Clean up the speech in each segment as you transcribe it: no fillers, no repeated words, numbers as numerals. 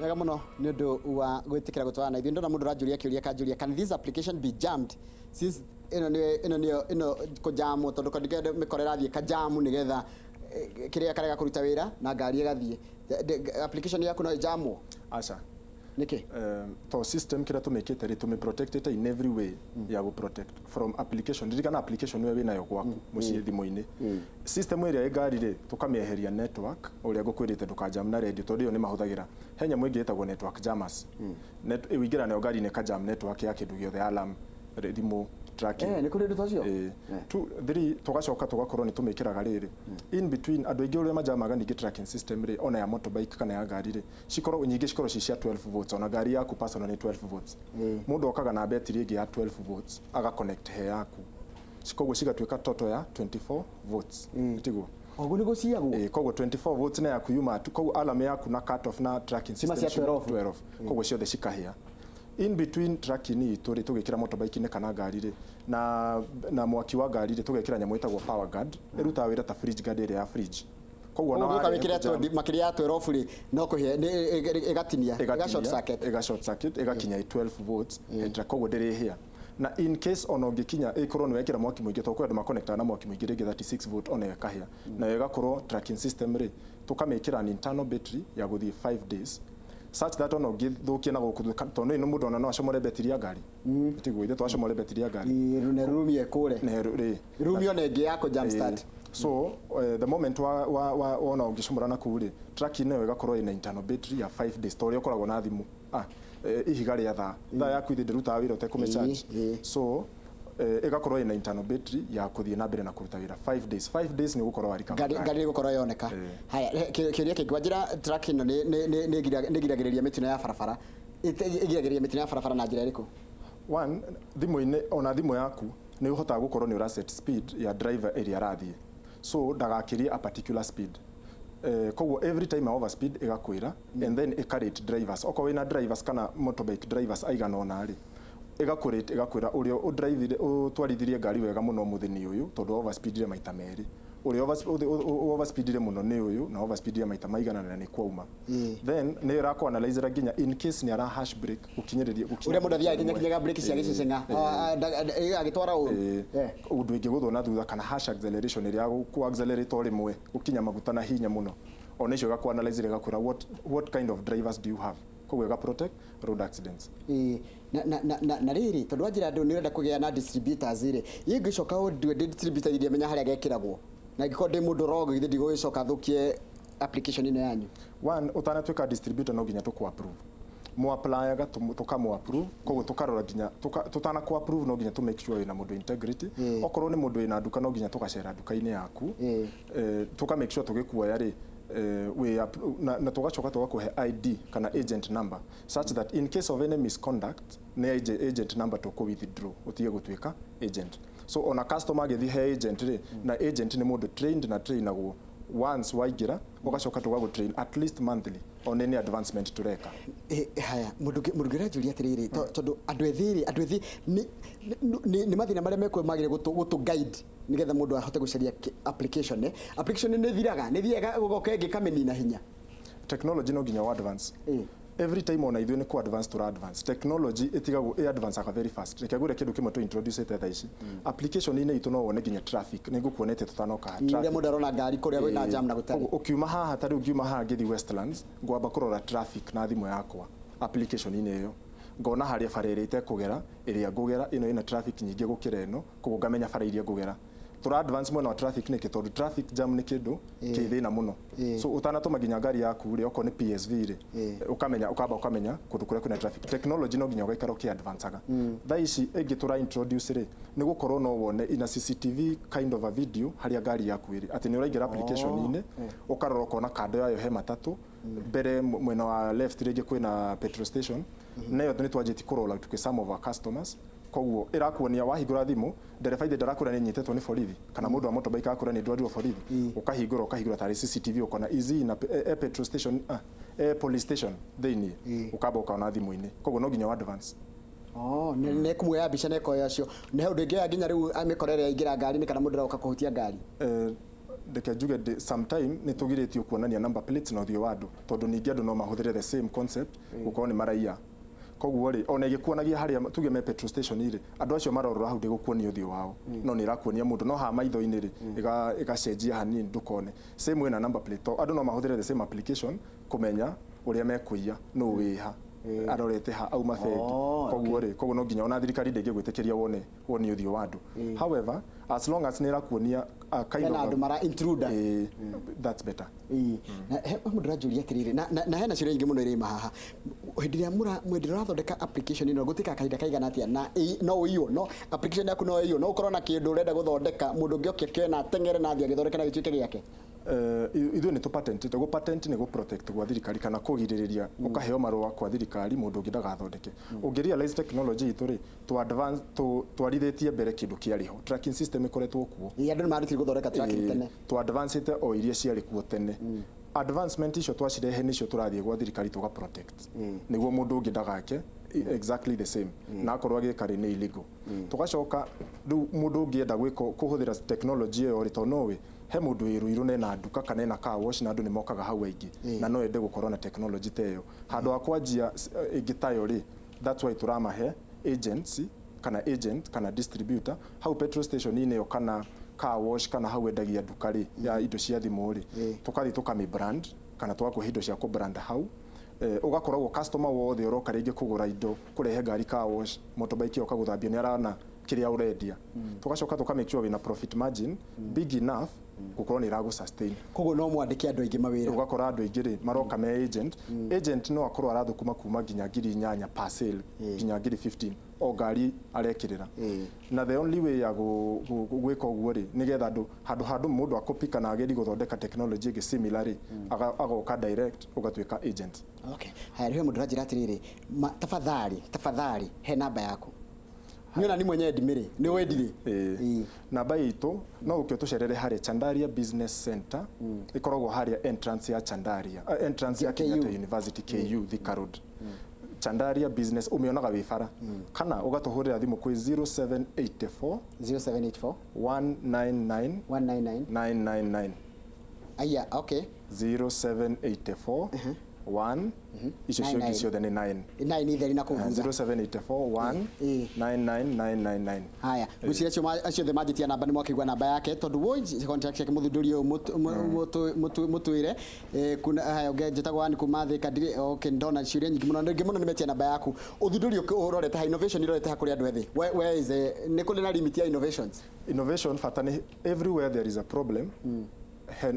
Wega muno nĩ ũndũ wa gwĩtĩkĩra gũtwarana na ithuĩ. Ndona mũndũ ũranjũria kĩũria kanjũria, "Can this application be jammed?" Since ĩno nĩ ĩno nĩyo ĩno kũjamwo, tondũ kandĩke mĩkora ĩrathiĩ kajamu nĩgetha kĩrĩa karega kũruta wĩra na ngari ĩgathiĩ. Application yaku no ĩjamwo? Aca. Nĩkĩ? To system kĩrĩa tũmĩkĩte rĩ, tũmĩ protectĩte in every way ya gũ protect from application. Ririkana application we wĩnayo gwaku mũciĩ thimũ-inĩ. System ĩrĩa ĩ ngari rĩ, tũkamĩeheria network, ũrĩa ngũkwĩrĩte ndũkajam na radio, tondũ ĩyo nĩ mahũthagĩra. He nyamũ ĩngĩ ĩtagwo network jammers. Ũingĩra nayo ngari-inĩ ĩkajam network ya kĩndũ gĩothe, alarm, thimũ, tracking. Nĩ kũrĩ ũndũ ta ũcio? Ĩĩ. Two, three, tũgacoka tũgakorwo nĩ tũmĩkĩraga rĩrĩ in between. Andũ aingĩ ũrĩa majamaga ningĩ tracking system rĩ, ona ya motorbike kana ya ngari rĩ, cikorwo nyingĩ cikorwo ci cia 12 volts. Ona ngari yaku personal nĩ 12 volts. Mũndũ okaga na betiri ĩngĩ ya 12 volts, aga connect he yaku, koguo cigatuĩka total ya 24 volts, tiguo? Ũguo nĩ gũciagwo. Ĩĩ, koguo 24 volts na yaku yuma, koguo alarm yaku na cut off na tracking system cia 12. 12, koguo ciothe cikahĩa. In between tracking itũ rĩ, tũgĩkĩra motorbike-inĩ kana ngari rĩ, na mwaki wa ngari rĩ, tũgekĩra nyamũ ĩtagwo power guard. Ĩrutaga wĩra ta fridge guard ĩrĩa ya fridge. Koguo ona Ũguo warehe wĩkĩre kũjam- makĩria ya 12 rĩ, no kũhĩa ĩgatinia, ĩga short circuit. Ĩga short circuit, ĩgakinya 12 volts hetra, koguo ndĩrĩhĩa. Na in case ona ũngĩkinya ĩkorwo nĩ wekĩra mwaki mũingĩ, tondũ kwĩ andũ makonektaga na mwaki mũingĩ, rĩngĩ 36 volt, ona ĩkahĩa nayo ĩgakorwo. Tracking system rĩ, tũkamĩkĩra an internal battery ya gũthiĩ 5 days, such that ona ũngĩthũkia na gũkũ, tondũ nĩ mũndũ ona no acomore betiri ya ngari, tiguo? Ithe twacomore betiri ya ngari. Ĩĩ, na rurumie kũre. Nĩ rĩ. Rumio na ĩngĩ ya kũ jump start. So the moment wa wona ũngĩcomora na kũu rĩ, tracking ĩyo ĩgakorwo ĩna internal battery ya 5 days, ta ũrĩa ũkoragwo na thimũ, ihiga rĩa thaa, thaa yaku ithe ndĩrutaga wĩra ũtekũmĩcharge. So ĩgakorwo ĩna internal battery ya kũthiĩ na mbere na kũruta wĩra 5 days. 5 days nĩ ũgũkorwo wa recover. Ngari ngari ĩgũkorwo yoneka. Haya, kĩũria kĩngĩ wanjĩra, track ĩno nĩ ĩgiragĩrĩria mĩtino ya barabara. Ĩgiragĩrĩria mĩtino ya barabara na njĩra ĩrĩkũ? One, thimũ-inĩ, ona thimũ yaku nĩ ũhotaga gũkorwo nĩ ũra set speed ya driver ĩrĩa arathiĩ, so ndagakĩrie a particular speed. Koguo every time a overspeed ĩgakwĩra, and then ĩkarate drivers. Okorwo wĩna drivers kana motorbike drivers aigana ũna rĩ, ĩgakũrate, ĩgakwĩra ũrĩa ũdrivire, ũtwarithirie ngari wega mũno ũmũthĩ nĩ ũyũ, tondũ overspeedire maita merĩ. Ũrĩa overspeedire mũno nĩ ũyũ, na overspeedire maita maigana na nĩ kwauma. Then nĩ ĩrakũ nginya in case nĩ ara harsh brake gũkinyĩrĩria gũkinya. Ũrĩa mũndũ athiaga akinyakinyaga brake cia gĩceceng'a agĩtwara ũru. Ũndũ ĩngĩgũthwo na thutha kana harsh acceleration ĩrĩa ya ku accelerate o rĩmwe, gũkinya maguta na hinya mũno, ona icio ĩgakũ ĩgakwĩra what kind of drivers do you have. Koguo ĩga protect road accidents. Ĩĩ, na rĩrĩ, tondũ wanjĩra andũ nĩ ũrenda kũgĩa na distributors rĩ, ĩ ngĩcoka ũndue ndĩ distributor, ndiamenya harĩa gekĩragwo, na angĩkorwo ndĩ mũndũ wrong, githĩ ndigũgĩcoka thũkie application ĩno yanyu? One, ũtanatuĩka distributor no nginya tũkũ approve. Mũapplyga, tũkamũ approve, koguo tũkarora nginya tũtana kũ approve no nginya tũ make sure wĩna mũndũ integrity. Okorwo nĩ mũndũ wĩna nduka, no nginya tũgacera nduka-inĩ yaku. Tũka make sure tũgĩkuoya rĩ, na tũgacoka tũgakũhe ID kana agent number, such that in case of any misconduct nĩ agent number tũkũ withdraw, ũtige gũtuĩka agent. So ona customer agĩthiĩ he agent rĩ, na agent nĩ mũndũ trained na trainagwo once waingĩra, ũgacoka tũgagũ train at least monthly on any advancement tũreka. Haya, mũndũ ũngĩ ũranjũria atĩrĩrĩ, tondũ andũ ethĩ rĩ, andũ ethĩ nĩ mathĩna marĩa mekuo magĩrĩire gũtũ guide nĩgetha mũndũ ahote gũcaria application. Application nĩ ĩthiraga, nĩ ĩthiaga gũgoka ĩngĩ ĩkamĩnina hinya? Technology no nginya advance every time. Ona ithuĩ nĩ ku advance tũra advance. Technology ĩtigagwo ĩ advance aka very fast. Reke ngwĩre kĩndũ kĩmwe tũ introduce thaa ici application-inĩ itũ, no wone nginya traffic. Nĩ ngũkuonetie tũtanoka haha. Ũrĩa mũndũ arona ngari kũrĩa kwĩna jam na gũtarĩ. Koguo ũkiuma haha, ta rĩu ngiuma haha ngĩthiĩ Westlands, ngwamba kũrora traffic na thimũ yakwa application-inĩ ĩyo, ngona harĩa bara ĩrĩa itekũgera, ĩrĩa ngũgera, ĩno ĩna traffic nyingĩ gũkĩra ĩno, koguo ngamenya bara iria ngũgera. Tũra advance mwena wa traffic nĩkĩ? Tondũ traffic jam nĩ kĩndũ kĩ thĩna mũno. So ũtanatũma nginya ngari yaku rĩ, okorwo nĩ PSV rĩ, ũkamenya, ũkamba ũkamenya kũndũ kũrĩa kwĩna traffic. Technology no nginya ũgaikara ũkĩ advanceaga. Thaa ici ĩngĩ tũra introduce rĩ, nĩ gũkorwo no wone ina CCTV kind of a video harĩa ngari yaku ĩrĩ, atĩ nĩ ũraingĩra application-inĩ, ũkarora ũkona kando yayo he matatũ, mbere mwena wa left rĩngĩ kwĩna petrol station. Nayo nĩ twanjĩtie kũ roll out kwĩ some of our customers. Koguo ĩrakuonia wahingũra thimũ, ndereba ithe ndarakwĩra nĩ nyitĩtwo nĩ borithi, kana mũndũ wa motorbike akwĩra nĩ ndwarirwo borithi. Ũkahingũra tarĩ CCTV, ũkona easy na petrol station, police station thĩiniĩ, ũkamba ũkona thimũ-inĩ. Koguo no nginya wa advance. Oh, nĩ kũmuoya mbica na ĩkoya ũcio. Nĩ ũndũ ĩngĩoya nginya rĩu mĩkora ĩrĩa yaingĩra ngari-inĩ kana mũndũ ũroka kũhutia ngari. Reke njuge sometime nĩ tũgirĩtio kuonania number plates na ũthiũ wa andũ, tondũ ningĩ andũ no mahũthĩre the same concept gũkorwo nĩ maraiya. Koguo rĩ, ona ĩgĩkuonagia harĩa tuge me petrol station rĩ, andũ acio marorora hau ndĩgũkuonia ũthiũ wao, no nĩ ĩrakuonia mũndũ no haha maitho-inĩ rĩ, ĩgacenjia hanini ndũkone. Same way na number plate, to andũ no mahũthĩre the same application kũmenya ũrĩa mekũiya, nũ wĩha, arorete ha, auma bengi. Koguo rĩ, koguo no nginya ona thirikari ndĩngĩgwĩtĩkĩria wone ũthiũ wa andũ. However, as long as nĩ ĩrakuonia kind hena of andũ mara intruder. That's better. Ĩĩ. Na he mũndũ ũranjũria atĩrĩrĩ, na hena ciũria nyingĩ mũno irĩma haha. Hĩndĩ ĩrĩa hĩndĩ ĩrĩa ũrathondeka application ĩno, gũtuĩkaga kahinda kaigana atĩa na no ũiywo, no application yaku no ĩiywo, no ũkorwo na kĩndũ ũrenda gũthondeka, mũndũ ũngĩ oke akĩoe na ateng'ere na athiĩ agĩthondeke na gĩtuĩke gĩake? Ithuĩ nĩ tũpatentĩte. Gũ patent nĩ gũ protect gwa thirikari kana kũgirĩrĩria, ũkaheo marũa kwa thirikari mũndũ ũngĩ ndagathondeke. Ũngĩ realize technology itũ rĩ, tũ advance, twarithĩtie mbere kĩndũ kĩarĩ ho. Tracking system ĩkoretwo kuo. Ĩĩ, andũ nĩ marutire gũthondeka tracking tene. Tũ advancĩte o iria ciarĩ kuo tene. Advancement icio twacirehe nĩcio tũrathiĩ gwa thirikari tũga protect nĩguo mũndũ ũngĩ ndagake exactly the same, na akorwo agĩka rĩ, nĩ illegal. Tũgacoka rĩu mũndũ ũngĩenda gwĩka kũhũthĩra technology ĩyo rĩ, tondũ noĩ he mũndũ wĩ Ruiru na ena nduka kana ena car wash, na andũ nĩ mokaga hau aingĩ, na no ende gũkorwo na technology ta ĩyo handũ ha kwanjia ĩngĩ tayo rĩ. That's why tũramahe agency kana agent kana distributor hau petrol station-inĩ ĩyo kana car wash kana hau endagia nduka rĩ ya indo cia thimũ rĩ, tũkathiĩ tũkamĩ brand kana tũgakũhe indo cia kũ brand hau. Ũgakoragwo customer wothe ũroka rĩngĩ kũgũra indo, kũrehe ngari car wash, motorbike yoka gũthambio, nĩ arona kĩrĩa ũrendia. Tũgacoka tũka make sure wĩna profit margin big enough gũkorwo nĩ ĩragũ sustain. Koguo no mwandĩke andũ aingĩ mawĩra. Ũgakora andũ aingĩ rĩ maroka me agent. Agent no akorwo arathũkũma kuma nginya 8,000 per sale nginya 15,000 o ngari arekĩrĩra. Na the only way ya gwĩka ũguo rĩ, nĩgetha andũ handũ mũndũ akopy kana agerie gũthondeka technology ĩngĩ similar rĩ, agoka direct ũgatuĩka agent. Okay, haya, rĩu he mũndũ ũranjĩra atĩrĩrĩ, tafadhali, tafadhali he namba yaku. Niona ni mwenyewe ndimĩrĩ nĩ wendirĩ. Ĩĩ. Namba itũ no ũke ũtũcerere harĩa Chandaria Business Center, ĩkoragwo harĩa entrance ya Chandaria, entrance ya KU. Kenyatta University, KU, Thika Road. Chandaria Business ũmĩonaga wĩ bara, kana ũgatũhũrĩra thimũ kwĩ 0784 0784 199 199 999. Aya, okay. 0784 1, icio cio ingĩ 99. ciothe nĩ 9. 9 itheri na kũu thutha. 0784 1 99999. Haya, ngwĩciria acio othe manjĩtia namba nĩ mwakĩigua namba yake, tondũ woi contact yake mũthundũri ũyũ mũtwĩre. Kuna haya ũngĩ njĩtagwo Ann kuma Thika, ndirĩ. Okay, ndona ciũria nyingĩ mũno, nyingĩ mũno nĩmetia namba yaku. Ũthundũri ũrorete ha innovation, irorete ha kũrĩ andũ ethĩ? Where is the, nĩ kũrĩ na limit ya innovations? Innovation bata nĩ everywhere there is a problem,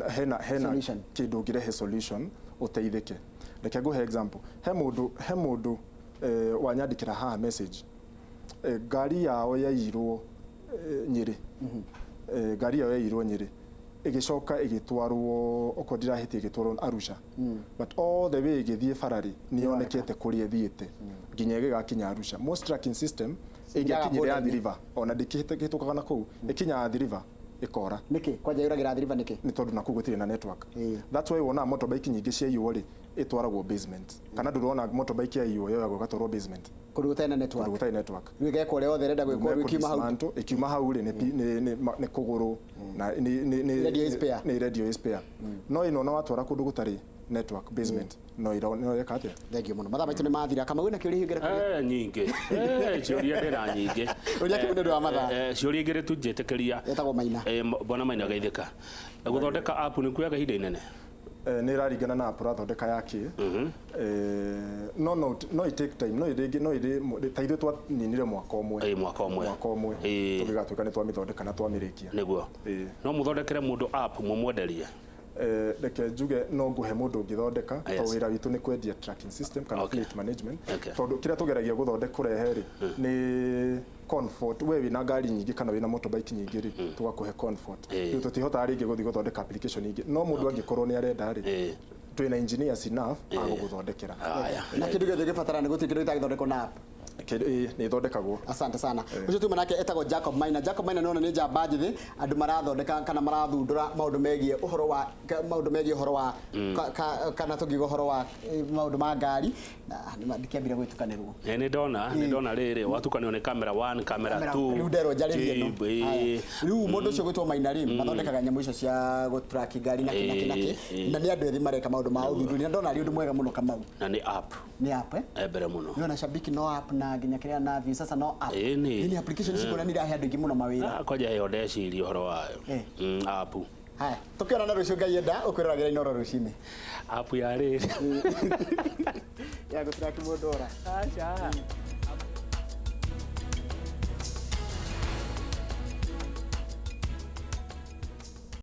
hena Solution. kĩndũ ũngĩrehe solution ũteithĩke. Reke ngũhe example. He mũndũ wanyandĩkĩra haha message, ngari yao yairwo Nyĩrĩ. Ngari yao yairwo Nyĩrĩ, ĩgĩcoka ĩgĩtwarwo, okorwo ndirahĩtia, ĩgĩtwarwo Arusha, but all the way ĩgĩthiĩ bararĩ nĩ yonekete kũrĩa ĩthiĩte nginya ĩgĩgakinya Arusha. Most tracking system ĩngĩakinyire Athi River, ona ndĩkĩhĩtũkaga na kũu, ĩkinyaga Athi River ĩkora. Nĩkĩ kwanja yũragĩra Athi River nĩkĩ? Nĩ tondũ nakuo gũtirĩ na network. That's why wonaga motorbike nyingĩ ciaiywo rĩ, ĩtwaragwo basement, kana ndũrona motorbike yaiywo yoyagwo ĩgatwarwo basement? Kũndũ gũtarĩ na network. Kũndũ gũtarĩ network. Rĩu ĩgekwo ũrĩa wothe ĩrenda gwĩkwo, rĩu ĩkiuma hau. Dismantle, ĩkiuma hau rĩ, nĩ kũgũrũ na nĩ Radio is spare. Nĩ radio is spare. No ĩno ona watwara kũndũ gũtarĩ network, basement, no ĩreka atĩa? Thank you mũno, mathaa maitũ nĩ mathira. Kamau, wĩna kĩũria hihi ũngĩenda kũria? Nyingĩ. Ciũria ndĩna nyingĩ. Ũria kĩu nĩ ũndũ wa mathaa. Ciũria igĩrĩ tu njĩtĩkĩria. Etagwo Maina. Bwana Maina, geithĩka. Gũthondeka app nĩ kuoyaga ihinda inene? Nĩ ĩraringana na app ũrathondeka ya kĩ. No it take time, no rĩngĩ no ĩrĩ ta ithuĩ twaninire mwaka ũmwe. Mwaka ũmwe. Mwaka ũmwe tũgĩgatuĩka nĩ twamĩthondeka na twamĩrĩkia. Nĩguo. No mũthondekere mũndũ app mũmwenderie? Reke njuge no ngũhe mũndũ ũngĩthondeka, tondũ wĩra witũ nĩ kwendia tracking system kana fleet management, tondũ kĩrĩa tũgeragia gũthondeka kũrehe rĩ, nĩ comfort. We wĩna ngari nyingĩ kana wĩna motorbike nyingĩ rĩ, tũgakũhe comfort. Rĩu tũtihotaga rĩngĩ gũthiĩ gũthondeka application ingĩ, no mũndũ angĩkorwo nĩ arenda rĩ, twĩna engineers enough a gũgũthondekera. Haya. Na kĩndũ gĩothe gĩbatara nĩ gũtirĩ kĩndũ gĩtangĩthondekwo na app. Ĩĩ, nĩ ĩthondekagwo. Asante sana. Ũcio tuma nake etagwo Jacob Maina. Jacob Maina nĩwona nĩ njamba njĩthĩ, andũ marathondeka kana marathundũra maũndũ megiĩ ũhoro wa maũndũ megiĩ ũhoro wa kana tũngiuga ũhoro wa maũndũ ma ngari na ndikĩambire gwĩtukanĩrwo. Nĩ ndona rĩrĩ watukanio nĩ camera 1, camera 2. Rĩu nderwo njarĩrie ĩno. Jib, ĩĩ. Haya. Rĩu mũndũ ũcio gwĩtwo Maina rĩ, mathondekaga nyamũ icio cia gũtrack ngari na kĩ na kĩ na kĩ, na nĩ andũ ethĩ mareka maũndũ ma ũthuthuria, na ndona arĩ ũndũ mwega mũno, Kamau. Na nĩ app. Nĩ app, eh? E mbere mũno. Nĩwona Shabiki no app na nginya kĩrĩa na view sasa no app. Ĩĩ, nĩ. Nĩ application ici kuona nĩ irahe andũ aingĩ mũno mawĩra. Ah, kwanja ĩyo ndeciria ũhoro wayo. App. Haya, tũkĩonana rũciũ Ngai enda, ũkwĩroragĩra Inooro rũcinĩ. App ya rĩrĩ. Ya gũtrack mũndũ ora. Aca.